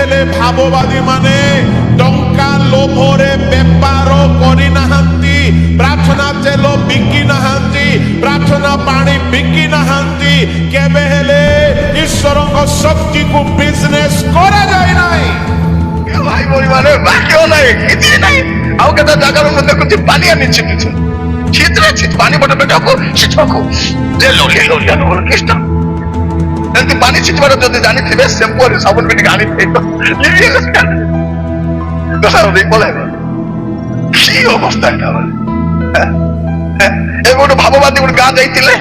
ହେଲେ ଭାବବାଦୀ ମାନେ ଟଙ୍କା ଲୋଭରେ ବେପାର କରିନାହାନ୍ତି, ପ୍ରାର୍ଥନା ତେଲ ବିକି ନାହାନ୍ତି, ପ୍ରାର୍ଥନା ପାଣି ବିକି ନାହାନ୍ତି। କେବେ ହେଲେ ଈଶ୍ୱରଙ୍କ ଶକ୍ତିକୁ ବିଜନେସ କରାଯାଏ ନାହିଁ। ଏ ଭାଇ ଭଉଣୀ ମାନେ, ବାକ୍ୟ ନାହିଁ, କିଛି ନାହିଁ। ଆଉ କେତେ ଜାଗାରେ ମୁଁ ଦେଖୁଛି, ପାଣି ଆଣି ଛିଟୁଛି, ଛିଚରେ ଛିଚ ପାଣି ବଟ ବେଟାକୁ ଛିଚକୁ ଲେଲୋ ଲେଲୋ ଲେଲୋ କୃଷ୍ଣ। ଏମିତି ପାଣି ଛିଚିବାର ଯଦି ଜାଣିଥିବେ, ସେମ୍ପୁରେ ସାବୁନ ବି ଟିକେ ଆଣିଥିବେ, ପଳେଇବ। କି ଅବସ୍ଥା ଏଟା ମାନେ? ଏବେ ଗୋଟେ ଭାବବାଦୀ ଗୋଟେ ଗାଁ ଯାଇଥିଲେ,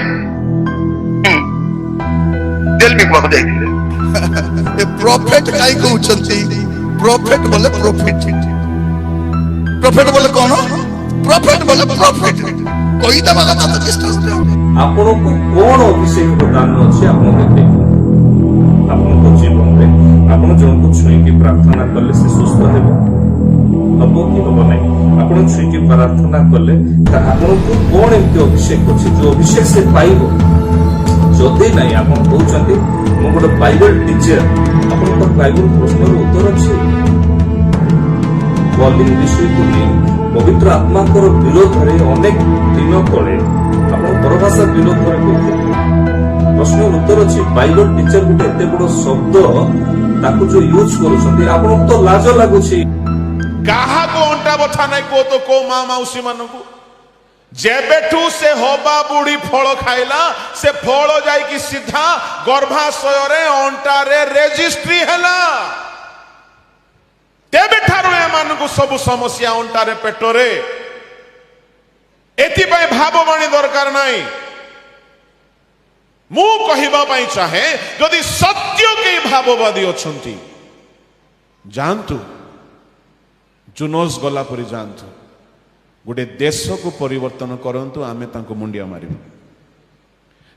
ତେଲ ବିକିବାକୁ ଯାଇଥିଲେ। ଏ ପ୍ରଫେଟ କାଇଁ କହୁଛନ୍ତି? ପ୍ରଫେଟ ବୋଲେ ପ୍ରଫିଟ। ପ୍ରଫେଟ ବୋଲେ କଣ? ପ୍ରଫେଟ ବୋଲେ ପ୍ରଫିଟ। କହିଦେବା କଥା ତ ଖ୍ରୀଷ୍ଟ। ଆପଣଙ୍କୁ କଣ ଅଭିଷେକ ଦାନ ଅଛି, ଆପଣ ଦେଖେଇ ଦିଅନ୍ତୁ। ଆପଣଙ୍କ ଜୀବନରେ ଆପଣ ଜଣକୁ ଛୁଇଁକି ପ୍ରାର୍ଥନା କଲେ ସେ ସୁସ୍ଥ ହେବ, ହବ କି ହବ ନାହିଁ? ଆପଣ ଛୁଇଁକି ପ୍ରାର୍ଥନା କଲେ ତା ଆପଣଙ୍କୁ କଣ ଏମିତି ଅଭିଷେକ ଅଛି, ଯୋଉ ଅଭିଷେକ ସେ ପାଇବ? ଯଦି ନାହିଁ, ଆପଣ କହୁଛନ୍ତି ମୁଁ ଗୋଟେ ବାଇବଲ ଟିଚର, ଆପଣଙ୍କ ବାଇବଲ ପ୍ରଶ୍ନର ଉତ୍ତର ଅଛି? କଲିଂ ବିଷୟକୁ ନେଇ ପବିତ୍ର ଆତ୍ମାଙ୍କର ବିରୋଧରେ ଅନେକ ଦିନ ତଳେ ଆପଣ ପରଭାଷା ବିରୋଧରେ କହୁଥିଲେ। ପ୍ରଶ୍ନର ଉତ୍ତର ଅଛି? ବାଇବଲ ଟିଚର ଗୋଟେ ଏତେ ବଡ ଶବ୍ଦ, ତାକୁ ଯୋଉ ୟୁଜ କରୁଛନ୍ତି, ଆପଣଙ୍କୁ ତ ଲାଜ ଲାଗୁଛି। କାହାକୁ ଅଣ୍ଟା ବଥା ନାହିଁ କୁହ ତ? କୋଉ ମା ମାଉସୀ ମାନଙ୍କୁ? ଯେବେଠୁ ସେ ହବା ବୁଢୀ ଫଳ ଖାଇଲା, ସେ ଫଳ ଯାଇକି ସିଧା ଗର୍ଭାଶୟରେ ଅଣ୍ଟାରେ ରେଜିଷ୍ଟ୍ରି ହେଲା। ତେବେଠାରୁ ଏମାନଙ୍କୁ ସବୁ ସମସ୍ୟା ଅଣ୍ଟାରେ, ପେଟରେ। ଏଥିପାଇଁ ଭାବବାଣୀ ଦରକାର ନାହିଁ। ମୁଁ କହିବା ପାଇଁ ଚାହେଁ, ଯଦି ସତ୍ୟ କେହି ଭାବବାଦୀ ଅଛନ୍ତି, ଯାଆନ୍ତୁ, ଜୁନୋସ ଗଲା ପରି ଯାଆନ୍ତୁ, ଗୋଟେ ଦେଶକୁ ପରିବର୍ତ୍ତନ କରନ୍ତୁ, ଆମେ ତାଙ୍କୁ ମୁଣ୍ଡିଆ ମାରିବୁ।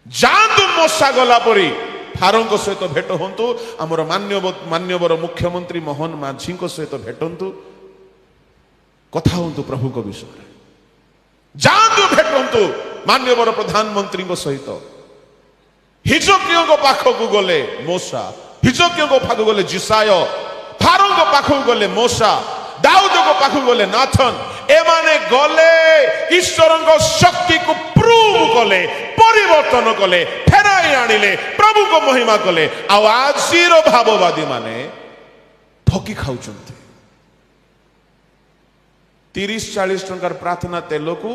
ଯାଆନ୍ତୁ, ମୋଶା ଗଲା ପରି ଫାରୋଙ୍କ ସହିତ ଭେଟ ହୁଅନ୍ତୁ, ଆମର ମାନ୍ୟବର ମୁଖ୍ୟମନ୍ତ୍ରୀ ମୋହନ ମାଝୀଙ୍କ ସହିତ ଭେଟନ୍ତୁ, କଥା ହୁଅନ୍ତୁ ପ୍ରଭୁଙ୍କ ବିଷୟରେ। ଯାଆନ୍ତୁ, ଭେଟନ୍ତୁ ମାନ୍ୟବର ପ୍ରଧାନମନ୍ତ୍ରୀଙ୍କ ସହିତ। ହିଜକିୟଙ୍କ ପାଖକୁ ଗଲେ ମୋଶା, ହିଜକିୟଙ୍କ ପାଖକୁ ଗଲେ ଯିଶାଇୟ, ଫାରୋଙ୍କ ପାଖକୁ ଗଲେ ମୋଶା, ଦାଉଦଙ୍କ ପାଖକୁ ଗଲେ ନାଥନ। ଏମାନେ ଗଲେ, ଈଶ୍ୱରଙ୍କ ଶକ୍ତିକୁ ପ୍ରୁଭ କଲେ, ପରିବର୍ତ୍ତନ କଲେ, ଫେରାଇ ଆଣିଲେ, ପ୍ରଭୁଙ୍କ ମହିମା କଲେ। ଆଉ ଆଜିର ଭାବବାଦୀ ମାନେ ଠକି ଖାଉଛନ୍ତି। 30-40 ଟଙ୍କାର ପ୍ରାର୍ଥନା ତେଲକୁ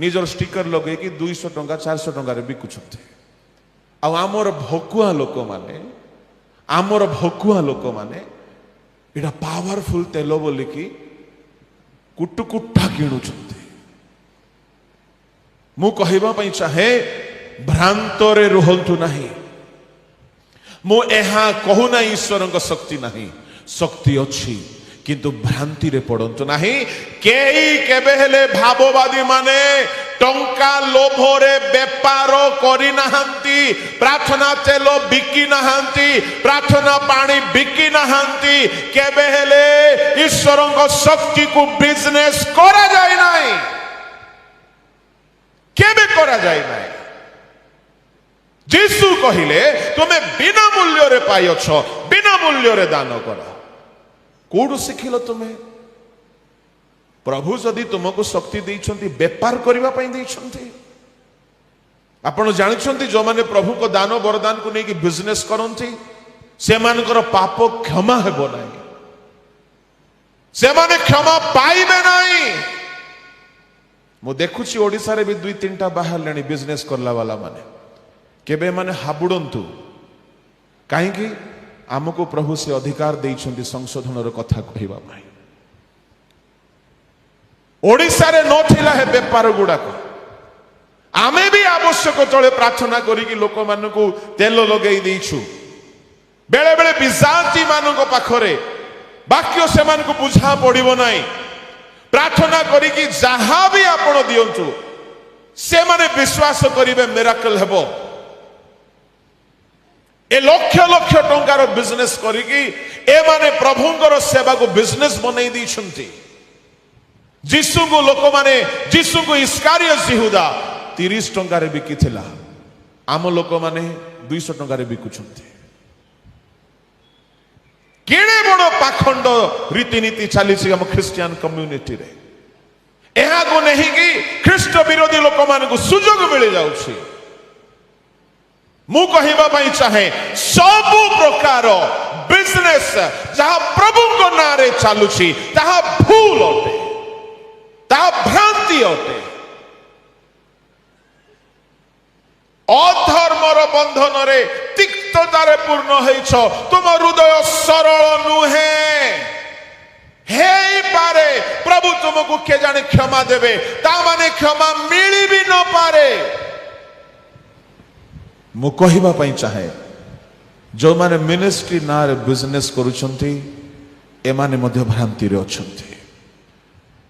ନିଜର ଷ୍ଟିକର ଲଗେଇକି 200 ଟଙ୍କା, 400 ଟଙ୍କାରେ ବିକୁଛନ୍ତି। ଆଉ ଆମର ଭକୁଆ ଲୋକମାନେ ଏଇଟା ପାୱାରଫୁଲ ତେଲ ବୋଲିକି କୁଟୁକୁଟା କିଣୁଛନ୍ତି। ମୁଁ କହିବା ପାଇଁ ଚାହେଁ, ଭ୍ରାନ୍ତରେ ରୁହନ୍ତୁ ନାହିଁ। ମୁଁ ଏହା କହୁନାହିଁ ଈଶ୍ୱରଙ୍କ ଶକ୍ତି ନାହିଁ। ଶକ୍ତି ଅଛି, କିନ୍ତୁ ଭ୍ରାନ୍ତିରେ ପଡ଼ନ୍ତୁ ନାହିଁ। କେହି କେବେ ହେଲେ ଭାବବାଦୀ ମାନେ ଟଙ୍କା ଲୋଭରେ ବେପାର କରିନାହାନ୍ତି, ପ୍ରାର୍ଥନା ତେଲ ବିକି ନାହାନ୍ତି, ପ୍ରାର୍ଥନା ପାଣି ବିକି ନାହାନ୍ତି। କେବେ ହେଲେ ଈଶ୍ୱରଙ୍କ ଶକ୍ତିକୁ ବିଜନେସ କରାଯାଏ ନାହିଁ, କେବେ କରାଯାଏ ନାହିଁ। ଯୀଶୁ କହିଲେ, ତୁମେ ବିନା ମୂଲ୍ୟରେ ପାଇଅଛ, ବିନା ମୂଲ୍ୟରେ ଦାନ କର। କୋଉଠୁ ଶିଖିଲ ତୁମେ? ପ୍ରଭୁ ଯଦି ତୁମକୁ ଶକ୍ତି ଦେଇଛନ୍ତି, ବେପାର କରିବା ପାଇଁ ଦେଇଛନ୍ତି? ଆପଣ ଜାଣିଛନ୍ତି, ଯୋଉମାନେ ପ୍ରଭୁଙ୍କ ଦାନ ବରଦାନକୁ ନେଇକି ବିଜନେସ କରନ୍ତି, ସେମାନଙ୍କର ପାପ କ୍ଷମା ହେବ ନାହିଁ, ସେମାନେ କ୍ଷମା ପାଇବେ ନାହିଁ। ମୁଁ ଦେଖୁଛି, ଓଡ଼ିଶାରେ ବି ଦୁଇ ତିନିଟା ବାହାରିଲେଣି ବିଜନେସ କଲା ବାଲା ମାନେ। କେବେ ଏମାନେ ହାବୁଡନ୍ତୁ। କାହିଁକି? ଆମକୁ ପ୍ରଭୁ ସେ ଅଧିକାର ଦେଇଛନ୍ତି ସଂଶୋଧନର କଥା କହିବା ପାଇଁ। ଓଡ଼ିଶାରେ ନଥିଲା ହେ ବେପାର ଗୁଡାକ। ଆମେ ବି ଆବଶ୍ୟକ ତଳେ ପ୍ରାର୍ଥନା କରିକି ଲୋକମାନଙ୍କୁ ତେଲ ଲଗେଇ ଦେଇଛୁ। ବେଳେ ବେଳେ ବିଜାତି ମାନଙ୍କ ପାଖରେ ବାକ୍ୟ ସେମାନଙ୍କୁ ବୁଝା ପଡିବ ନାହିଁ। ପ୍ରାର୍ଥନା କରିକି ଯାହା ବି ଆପଣ ଦିଅନ୍ତୁ, ସେମାନେ ବିଶ୍ୱାସ କରିବେ, ମିରାକଲ ହେବ। ଏ ଲକ୍ଷ ଲକ୍ଷ ଟଙ୍କାର ବିଜନେସ କରିକି ଏମାନେ ପ୍ରଭୁଙ୍କର ସେବାକୁ ବିଜନେସ ବନେଇ ଦେଇଛନ୍ତି। ଯୀଶୁଙ୍କୁ ଲୋକମାନେ, ଯୀଶୁଙ୍କୁ ଇସ୍କାରିୟ ଯିହୁଦା 30 ଟଙ୍କାରେ ବିକିଥିଲା, ଆମ ଲୋକମାନେ 200 ଟଙ୍କାରେ ବିକୁଛନ୍ତି। କେଡ଼େ ବଡ଼ ପାଖଣ୍ଡ ରୀତିନୀତି ଚାଲିଛି ଆମ ଖ୍ରୀଷ୍ଟିଆନ କମ୍ୟୁନିଟିରେ। ଏହାକୁ ନେଇକି ଖ୍ରୀଷ୍ଟ ବିରୋଧୀ ଲୋକମାନଙ୍କୁ ସୁଯୋଗ ମିଳିଯାଉଛି। ମୁଁ କହିବା ପାଇଁ ଚାହେଁ, ସବୁ ପ୍ରକାର ବିଜନେସ ଯାହା ପ୍ରଭୁଙ୍କ ନାଁରେ ଚାଲୁଛି, ତାହା ଭୁଲ ଅଟେ, ତାହା ଭ୍ରାନ୍ତି ଅଟେ। ଅଧର୍ମର ବନ୍ଧନରେ ତିକ୍ତତାରେ ପୂର୍ଣ୍ଣ ହେଇଛ, ତୁମ ହୃଦୟ ସରଳ ନୁହେଁ। ହେଇପାରେ ପ୍ରଭୁ ତୁମକୁ କେଜାଣି କ୍ଷମା ଦେବେ, ତା ମାନେ କ୍ଷମା ମିଳି ବି ନପାରେ। ମୁଁ କହିବା ପାଇଁ ଚାହେଁ, ଯେଉଁମାନେ ମିନିଷ୍ଟ୍ରି ନାଁରେ ବିଜନେସ୍ କରୁଛନ୍ତି, ଏମାନେ ମଧ୍ୟ ଭ୍ରାନ୍ତିରେ ଅଛନ୍ତି।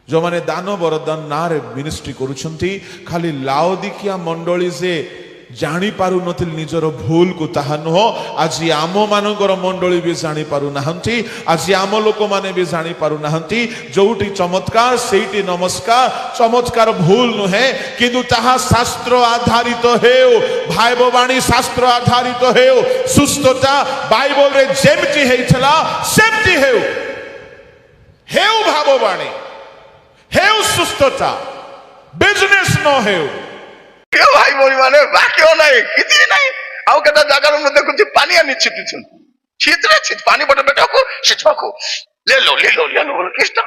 ଯେଉଁମାନେ ଦାନ ବରଦାନ ନାଁରେ ମିନିଷ୍ଟ୍ରି କରୁଛନ୍ତି, ଖାଲି ଲାଉଦିକିଆ ମଣ୍ଡଳୀ ଯେ ଜାଣିପାରୁନଥିଲେ ନିଜର ଭୁଲକୁ ତାହା ନୁହଁ, ଆଜି ଆମମାନଙ୍କର ମଣ୍ଡଳୀ ବି ଜାଣିପାରୁନାହାନ୍ତି, ଆଜି ଆମ ଲୋକମାନେ ବି ଜାଣିପାରୁନାହାନ୍ତି। ଯୋଉଠି ଚମତ୍କାର ସେଇଠି ନମସ୍କାର। ଚମତ୍କାର ଭୁଲ ନୁହେଁ, କିନ୍ତୁ ତାହା ଶାସ୍ତ୍ର ଆଧାରିତ ହେଉ, ଭାବବାଣୀ ଶାସ୍ତ୍ର ଆଧାରିତ ହେଉ, ସୁସ୍ଥତା ବାଇବଲରେ ଯେମିତି ହେଇଥିଲା ସେମିତି ହେଉ, ହେଉ ଭାବବାଣୀ ହେଉ, ସୁସ୍ଥତା, ବିଜନେସ୍ ନ ହେଉ। ଭାଇ ଭଉଣୀ ମାନେ, ବାକ୍ୟ ନାହିଁ, କିଛି ନାହିଁ। ଆଉ କେତେ ଜାଗାରେ ମୁଁ ଦେଖୁଛି ପାଣି ଆଣି ଛିଟୁଛନ୍ତି। ଛିଚରେ ଛିଚ ପାଣି ଗୋଟେ ବେଟାକୁ ଛିଚକୁ ଲେ ଲୋ ଲେ ଲୋ ଲେ ଲୋ ବୋଲେ କୃଷ୍ଣ।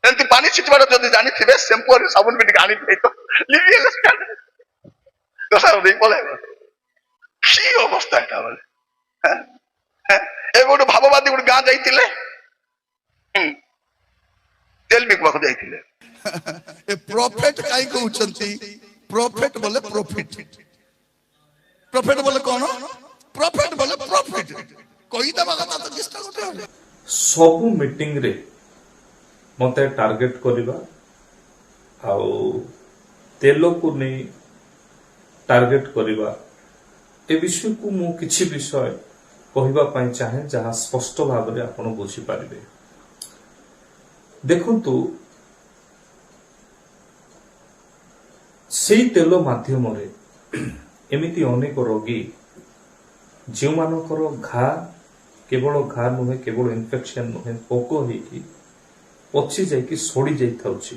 ଏମିତି ପାଣି ଛିଟିବାର ଯଦି ଜାଣିଥିବେ, ସେମ୍ପୁ ଆଉ ସାବୁନ ବି ଟିକେ ଆଣିଥିବେ ତ ଲିଭି ଦେଇ ପଳାଇବ। କି ଅବସ୍ଥା ଏଟା ବୋଲେ? ଏବେ ଗୋଟେ ଭାବବାଦୀ ଗୋଟେ ଗାଁ ଯାଇଥିଲେ, ତେଲ ବିକିବାକୁ ଯାଇଥିଲେ। ଏ ପ୍ରଫେଟ କାହିଁ କହୁଛନ୍ତି? ପ୍ରଫେଟ ବୋଲେ ପ୍ରଫିଟ। ପ୍ରଫେଟ ବୋଲେ କଣ? ପ୍ରଫେଟ ବୋଲେ ପ୍ରଫିଟ। କହିଦେବା କଥା ତ ଚେଷ୍ଟା ଗୋଟେ। ସବୁ ମିଟିଂରେ ମତେ ଟାର୍ଗେଟ କରିବା ଆଉ ତେଲକୁ ନେଇ ଟାର୍ଗେଟ କରିବା, ଏ ବିଷୟକୁ ମୁଁ କିଛି ବିଷୟ କହିବା ପାଇଁ ଚାହେଁ, ଯାହା ସ୍ପଷ୍ଟ ଭାବରେ ଆପଣ ବୁଝିପାରିବେ। ଦେଖନ୍ତୁ, ସେଇ ତେଲ ମାଧ୍ୟମରେ ଏମିତି ଅନେକ ରୋଗୀ, ଯେଉଁମାନଙ୍କର ଘା, କେବଳ ଘା ନୁହେଁ, କେବଳ ଇନଫେକ୍ସନ ନୁହେଁ, ପୋକ ହେଇକି ପଚି ଯାଇକି ସଢି ଯାଇଥାଉଛି,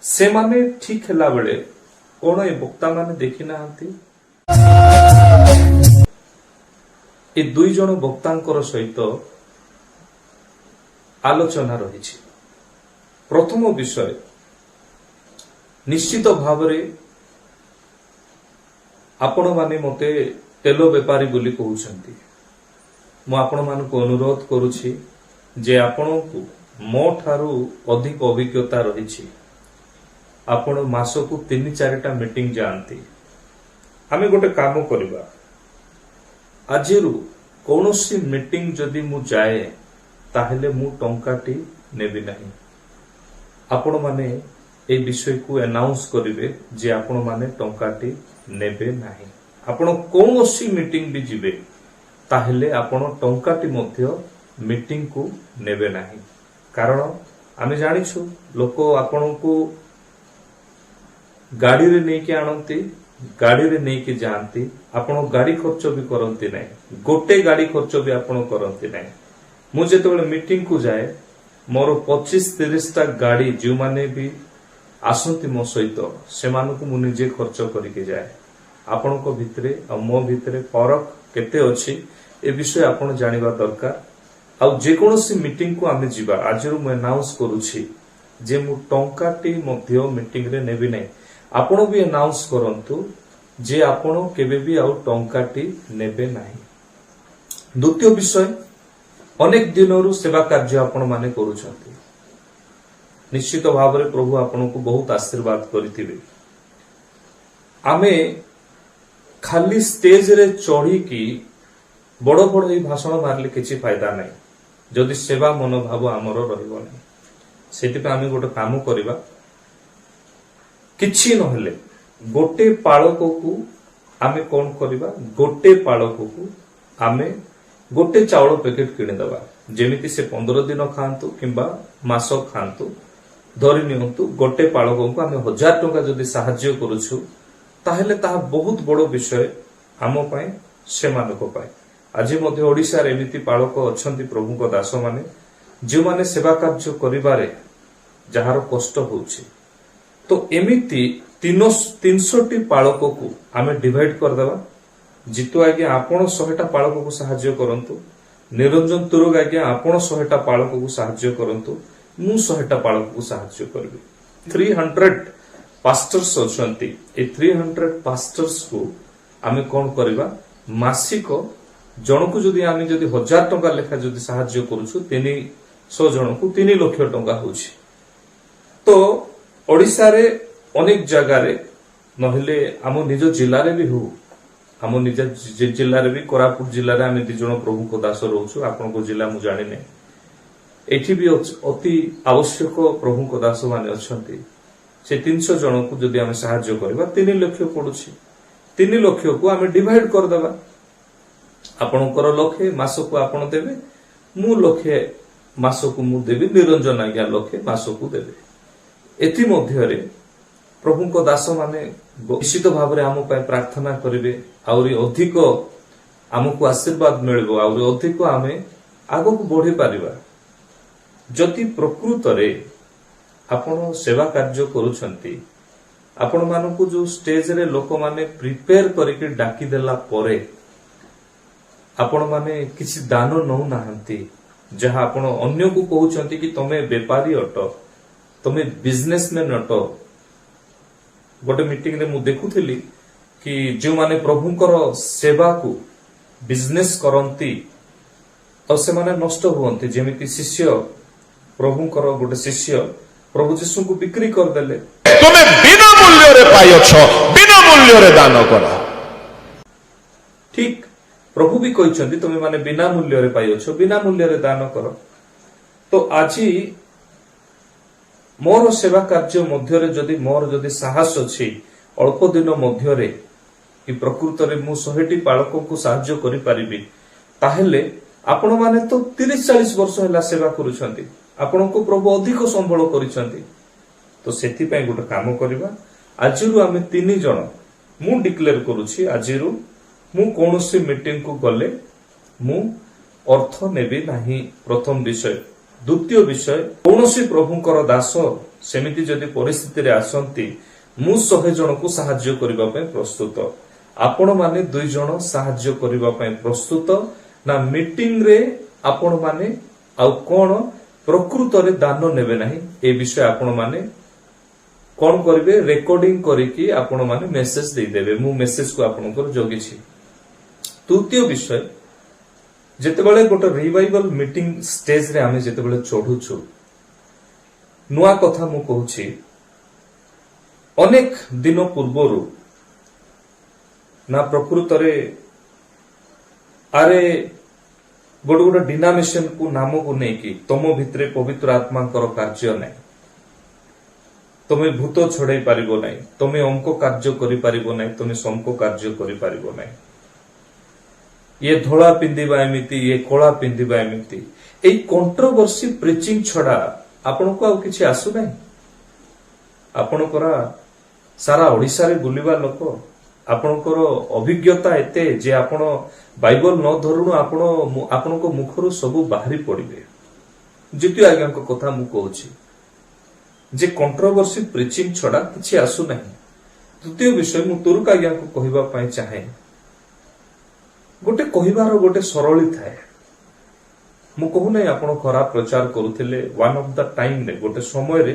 ସେମାନେ ଠିକ ହେଲା ବେଳେ କଣ ଏ ବକ୍ତାମାନେ ଦେଖି ନାହାନ୍ତି? ଏ ଦୁଇ ଜଣ ବକ୍ତାଙ୍କର ସହିତ ଆଲୋଚନା ରହିଛି। ପ୍ରଥମ ବିଷୟ, ନିଶ୍ଚିତ ଭାବରେ ଆପଣମାନେ ମତେ ତେଲ ବେପାରୀ ବୋଲି କହୁଛନ୍ତି। ମୁଁ ଆପଣମାନଙ୍କୁ ଅନୁରୋଧ କରୁଛି ଯେ ଆପଣଙ୍କୁ ମୋ ଠାରୁ ଅଧିକ ଅଭିଜ୍ଞତା ରହିଛି, ଆପଣ ମାସକୁ ତିନି ଚାରିଟା ମିଟିଂ ଯାଆନ୍ତି। ଆମେ ଗୋଟେ କାମ କରିବା, ଆଜିରୁ କୌଣସି ମିଟିଂ ଯଦି ମୁଁ ଯାଏ, ତାହେଲେ ମୁଁ ଟଙ୍କାଟି ନେବି ନାହିଁ। ଆପଣମାନେ ଏଇ ବିଷୟକୁ ଆନାଉନ୍ସ କରିବେ ଯେ ଆପଣମାନେ ଟଙ୍କାଟି ନେବେ ନାହିଁ। ଆପଣ କୌଣସି ମିଟିଂ ବି ଯିବେ, ତାହେଲେ ଆପଣ ଟଙ୍କାଟି ମଧ୍ୟ ମିଟିଂକୁ ନେବେ ନାହିଁ। କାରଣ ଆମେ ଜାଣିଛୁ, ଲୋକ ଆପଣଙ୍କୁ ଗାଡିରେ ନେଇକି ଆଣନ୍ତି, ଗାଡିରେ ନେଇକି ଯାଆନ୍ତି। ଆପଣ ଗାଡି ଖର୍ଚ୍ଚ ବି କରନ୍ତି ନାହିଁ, ଗୋଟେ ଗାଡି ଖର୍ଚ୍ଚ ବି ଆପଣ କରନ୍ତି ନାହିଁ। ମୁଁ ଯେତେବେଳେ ମିଟିଂକୁ ଯାଏ, ମୋର 25-30ଟା ଗାଡି, ଯେଉଁମାନେ ବି ଆସନ୍ତି ମୋ ସହିତ, ସେମାନଙ୍କୁ ମୁଁ ନିଜେ ଖର୍ଚ୍ଚ କରିକି ଯାଏ। ଆପଣଙ୍କ ଭିତରେ ଆଉ ମୋ ଭିତରେ ଫରକ କେତେ ଅଛି, ଏ ବିଷୟ ଆପଣ ଜାଣିବା ଦରକାର। ଆଉ ଯେକୌଣସି ମିଟିଂକୁ ଆମେ ଯିବା, ଆଜିରୁ ମୁଁ ଆନାଉନ୍ସ କରୁଛି ଯେ ମୁଁ ଟଙ୍କାଟି ମଧ୍ୟ ମିଟିଂରେ ନେବି ନାହିଁ। ଆପଣ ବି ଆନାଉନ୍ସ କରନ୍ତୁ ଯେ ଆପଣ କେବେ ବି ଆଉ ଟଙ୍କାଟି ନେବେ ନାହିଁ। ଦ୍ୱିତୀୟ ବିଷୟ, ଅନେକ ଦିନରୁ ସେବା କାର୍ଯ୍ୟ ଆପଣମାନେ କରୁଛନ୍ତି। ନିଶ୍ଚିତ ଭାବରେ ପ୍ରଭୁ ଆପଣଙ୍କୁ ବହୁତ ଆଶୀର୍ବାଦ କରିଥିବେ। ଆମେ ଖାଲି ଷ୍ଟେଜରେ ଚଢିକି ବଡ ବଡ ଏଇ ଭାଷଣ ମାରିଲେ କିଛି ଫାଇଦା ନାହିଁ, ଯଦି ସେବା ମନୋଭାବ ଆମର ରହିବ ନାହିଁ। ସେଥିପାଇଁ ଆମେ ଗୋଟେ କାମ କରିବା, କିଛି ନହେଲେ ଗୋଟେ ପାଳକକୁ ଆମେ କଣ କରିବା, ଗୋଟେ ପାଳକକୁ ଆମେ ଗୋଟେ ଚାଉଳ ପ୍ୟାକେଟ କିଣିଦେବା। ଯେମିତି ସେ 15 ଦିନ ଖାଆନ୍ତୁ କିମ୍ବା ମାସ ଖାଆନ୍ତୁ। ଧରି ନିଅନ୍ତୁ, ଗୋଟେ ପାଳକଙ୍କୁ ଆମେ 1000 ଟଙ୍କା ଯଦି ସାହାଯ୍ୟ କରୁଛୁ, ତାହେଲେ ତାହା ବହୁତ ବଡ ବିଷୟ ଆମ ପାଇଁ, ସେମାନଙ୍କ ପାଇଁ। ଆଜି ମଧ୍ୟ ଓଡ଼ିଶାରେ ଏମିତି ପାଳକ ଅଛନ୍ତି, ପ୍ରଭୁଙ୍କ ଦାସମାନେ, ଯେଉଁମାନେ ସେବା କାର୍ଯ୍ୟ କରିବାରେ ଯାହାର କଷ୍ଟ ହେଉଛି। ତ ଏମିତି 300ଟି ପାଳକକୁ ଆମେ ଡିଭାଇଡ କରିଦେବା। ଜିତୁ ଆଜ୍ଞା, ଆପଣ 100ଟା ପାଳକକୁ ସାହାଯ୍ୟ କରନ୍ତୁ। ନିରଞ୍ଜନ ତୁରୁଗ ଆଜ୍ଞା, ଆପଣ 100ଟା ପାଳକକୁ ସାହାଯ୍ୟ କରନ୍ତୁ। ମୁଁ 100ଟା ପାଳକକୁ ସାହାଯ୍ୟ କରିବି। 300 ପାଷ୍ଟର୍ସ ଅଛନ୍ତି। ଏ 300 ପାଷ୍ଟର୍ସକୁ ଆମେ କଣ କରିବା? ମାସିକ ଜଣକୁ ଯଦି ଆମେ ଯଦି 1000 ଟଙ୍କା ଲେଖା ଯଦି ସାହାଯ୍ୟ କରୁଛୁ, 300 ଜଣକୁ 3 ଲକ୍ଷ ଟଙ୍କା ହଉଛି। ତ ଓଡ଼ିଶାରେ ଅନେକ ଜାଗାରେ, ନହେଲେ ଆମ ନିଜ ଜିଲ୍ଲାରେ ବି ହଉ, ଆମ ନିଜ ଜିଲ୍ଲାରେ ବି, କୋରାପୁଟ ଜିଲ୍ଲାରେ ଆମେ ଦି ଜଣ ପ୍ରଭୁଙ୍କ ଦାସ ରହୁଛୁ। ଆପଣଙ୍କ ଜିଲ୍ଲା ମୁଁ ଜାଣିନି। ଏଠି ବି ଅତି ଆବଶ୍ୟକ ପ୍ରଭୁଙ୍କ ଦାସ ମାନେ ଅଛନ୍ତି। ସେ 300 ଜଣଙ୍କୁ ଯଦି ଆମେ ସାହାଯ୍ୟ କରିବା, 3 ଲକ୍ଷ ପଡୁଛି। 3 ଲକ୍ଷକୁ ଆମେ ଡିଭାଇଡ କରିଦେବା। ଆପଣଙ୍କର ଲକ୍ଷେ ମାସକୁ ଆପଣ ଦେବେ, ମୁଁ ଲକ୍ଷେ ମାସକୁ ମୁଁ ଦେବି, ନିରଞ୍ଜନ ଆଜ୍ଞା ଲକ୍ଷେ ମାସକୁ ଦେବେ। ଏଥିମଧ୍ୟରେ ପ୍ରଭୁଙ୍କ ଦାସମାନେ ନିଶ୍ଚିତ ଭାବରେ ଆମ ପାଇଁ ପ୍ରାର୍ଥନା କରିବେ। ଆହୁରି ଅଧିକ ଆମକୁ ଆଶୀର୍ବାଦ ମିଳିବ, ଆହୁରି ଅଧିକ ଆମେ ଆଗକୁ ବଢି ପାରିବା। ଯଦି ପ୍ରକୃତରେ ଆପଣ ସେବା କାର୍ଯ୍ୟ କରୁଛନ୍ତି, ଆପଣମାନଙ୍କୁ ଯୋଉ ଷ୍ଟେଜରେ ଲୋକମାନେ ପ୍ରିପେୟାର କରିକି ଡାକିଦେଲା ପରେ ଆପଣମାନେ କିଛି ଦାନ ନଉନାହାନ୍ତି, ଯାହା ଆପଣ ଅନ୍ୟକୁ କହୁଛନ୍ତି କି ତମେ ବେପାରୀ ଅଟ, ତମେ ବିଜନେସମ୍ୟାନ ଅଟ। ଗୋଟେ ମିଟିଂରେ ମୁଁ ଦେଖୁଥିଲି କି ଯେଉଁମାନେ ପ୍ରଭୁଙ୍କର ସେବାକୁ ବିଜନେସ କରନ୍ତି, ତ ସେମାନେ ନଷ୍ଟ ହୁଅନ୍ତି। ଯେମିତି ଶିଷ୍ୟ, ପ୍ରଭୁଙ୍କର ଗୋଟେ ଶିଷ୍ୟ ପ୍ରଭୁ ଯୀଶୁଙ୍କୁ ବିକ୍ରି କରିଦେଲେ। ତୁମେ ବିନା ମୂଲ୍ୟରେ ପାଇଅଛ, ବିନା ମୂଲ୍ୟରେ ଦାନ କର। ଠିକ, ପ୍ରଭୁ ବି କହିଛନ୍ତି, ତୁମେ ମାନେ ବିନା ମୂଲ୍ୟରେ ପାଇଅଛ, ବିନା ମୂଲ୍ୟରେ ଦାନ କର। ତ ଆଜି ମୋର ସେବା କାର୍ଯ୍ୟ ମଧ୍ୟରେ ଯଦି ମୋର ଯଦି ସାହସ ଅଛି ଅଳ୍ପ ଦିନ ମଧ୍ୟରେ କି ପ୍ରକୃତରେ ମୁଁ 100ଟି ପାଳକଙ୍କୁ ସାହାଯ୍ୟ କରିପାରିବି, ତାହେଲେ ଆପଣମାନେ ତ 30-40 ବର୍ଷ ହେଲା ସେବା କରୁଛନ୍ତି। ଆପଣଙ୍କୁ ପ୍ରଭୁ ଅଧିକ ସମ୍ବଳ କରିଛନ୍ତି। ତ ସେଥିପାଇଁ ଗୋଟେ କାମ କରିବା। ଆଜିରୁ ଆମେ ତିନି ଜଣ, ମୁଁ ଡିକ୍ଲେୟାର କରୁଛି, ଆଜିରୁ ମୁଁ କୌଣସି ମିଟିଂକୁ ଗଲେ ମୁଁ ଅର୍ଥ ନେବି ନାହିଁ। ପ୍ରଥମ ବିଷୟ। ଦ୍ୱିତୀୟ ବିଷୟ, କୌଣସି ପ୍ରଭୁଙ୍କର ଦାସ ସେମିତି ଯଦି ପରିସ୍ଥିତିରେ ଆସନ୍ତି, ମୁଁ 100 ଜଣକୁ ସାହାଯ୍ୟ କରିବା ପାଇଁ ପ୍ରସ୍ତୁତ। ଆପଣମାନେ ଦୁଇ ଜଣ ସାହାଯ୍ୟ କରିବା ପାଇଁ ପ୍ରସ୍ତୁତ ନା? ମିଟିଂରେ ଆପଣମାନେ ଆଉ କଣ ପ୍ରକୃତରେ ଦାନ ନେବେ ନାହିଁ, ଏ ବିଷୟ ଆପଣମାନେ କଣ କରିବେ? ରେକର୍ଡିଂ କରିକି ଆପଣମାନେ ମେସେଜ ଦେଇଦେବେ। ମୁଁ ମେସେଜକୁ ଆପଣଙ୍କର ଜଗିଛି। ତୃତୀୟ ବିଷୟ, ଯେତେବେଳେ ଗୋଟେ ରିଭାଇଭାଲ ମିଟିଂ ଷ୍ଟେଜରେ ଆମେ ଯେତେବେଳେ ଚଢୁଛୁ, ନୂଆ କଥା ମୁଁ କହୁଛି, ଅନେକ ଦିନ ପୂର୍ବରୁ ନା ପ୍ରକୃତରେ ଆରେ ଗୋଟେ ଗୋଟେ ଡିନୋମିନେସନକୁ ନାମକୁ ନେଇକି ତମ ଭିତରେ ପବିତ୍ର ଆତ୍ମାଙ୍କର କାର୍ଯ୍ୟ ନାହିଁ, ତମେ ଭୂତ ଛଡେଇ ପାରିବ ନାହିଁ, ତମେ ଅମକ କାର୍ଯ୍ୟ କରିପାରିବ ନାହିଁ, ତମେ ସମକ କାର୍ଯ୍ୟ କରିପାରିବ ନାହିଁ, ଇଏ ଧଳା ପିନ୍ଧିବା ଏମିତି, ଇଏ କଳା ପିନ୍ଧିବା ଏମିତି, ଏଇ କଣ୍ଟ୍ରୋଭର୍ସି ପ୍ରିଚିଂ ଛଡା ଆପଣଙ୍କୁ ଆଉ କିଛି ଆସୁନାହିଁ? ଆପଣ ପରା ସାରା ଓଡିଶାରେ ବୁଲିବା ଲୋକ। ଆପଣଙ୍କର ଅଭିଜ୍ଞତା ଏତେ ଯେ ଆପଣ ବାଇବଲ ନ ଧରୁଣୁ ଆପଣଙ୍କ ମୁଖରୁ ସବୁ ବାହାରି ପଡିବେ। ଦ୍ୱିତୀୟ ଆଜ୍ଞାଙ୍କ କଥା ମୁଁ କହୁଛି ଯେ କଣ୍ଟ୍ରୋଭର୍ସି ପ୍ରିଚିଂ ଛଡା କିଛି ଆସୁନାହିଁ। ତୃତୀୟ ବିଷୟ ମୁଁ ତୁରୁକ ଆଜ୍ଞାଙ୍କୁ କହିବା ପାଇଁ ଚାହେଁ, ଗୋଟେ କହିବାର ଗୋଟେ ସରଳି ଥାଏ। ମୁଁ କହୁନାହିଁ ଆପଣ ଖରାପ ପ୍ରଚାର କରୁଥିଲେ। ୱାନ୍ ଅଫ the ଟାଇମରେ, ଗୋଟେ ସମୟରେ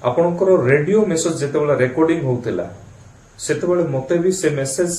ଆପଣଙ୍କର ରେଡିଓ ମେସେଜ ଯେତେବେଳେ ରେକର୍ଡିଂ ହଉଥିଲା, ସେତେବେଳେ ମତେ ବି ସେ ମେସେଜ